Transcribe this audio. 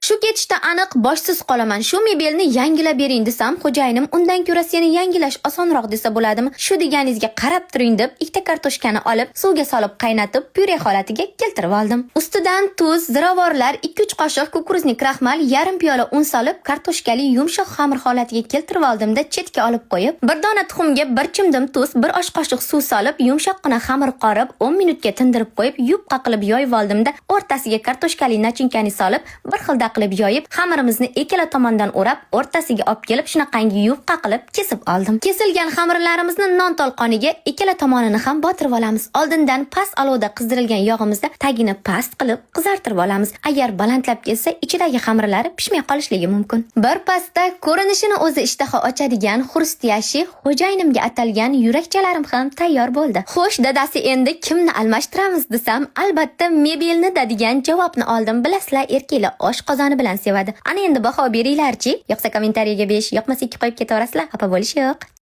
Shu ketishda aniq boshsiz qolaman. Shu mebelni yangilab bering desam, xo'jayinim undan ko'ra seni yangilash osonroq desa bo'ladimi? Shu deganingizga qarab turing deb ikkita kartoshkani olib, suvga solib qaynatib, pyure holatiga keltirib oldim. Ustidan tuz, ziravorlar, 2-3 qoshiq кукурузный kraxmal, yarim piyola un solib, kartoshkali yumshoq xamir holatiga keltirib oldimda chetga olib qo'yib, bir dona tuxumga bir chimdim tuz, bir osh qoshiq suv solib, yumshoqqina xamir qorib, 10 minutga tindirib qo'yib, yupqa qilib yoyib oldimda o'rtasiga kartoshkali начин kani solib, bir xilda qilib yoyib, xamirimizni ikkala tomondan o'rab, o'rtasiga olib kelib, shunaqangi yupqa qilib kesib oldim. Kesilgan xamirlarimizni non tolqoniga ikkala tomonini ham botirib olamiz. Oldindan past olovda qizdirilgan yog'imizda tagini past qilib qizartirib olamiz. Agar balandlab ketsa, ichidagi xamirlari pishmay qolishligi mumkin. Bir pasda ko'rinishini o'zi ishtaha ochadigan хрустящий xo'jayinimga atalgan yurakchalarim ham tayyor bo'ldi. Xo'sh, dadasi, endi kimni almashtiramiz desam, albatta mebelni da degan javobni oldim. Bilasizlar, erkaklar osh qozoni bilan sevadi. Ana endi baho beringlarchi. Yoqsa kommentariyaga 5, yoqmasa 2 qo'yib ketaverasizlar. Xafa bo'lish yo'q.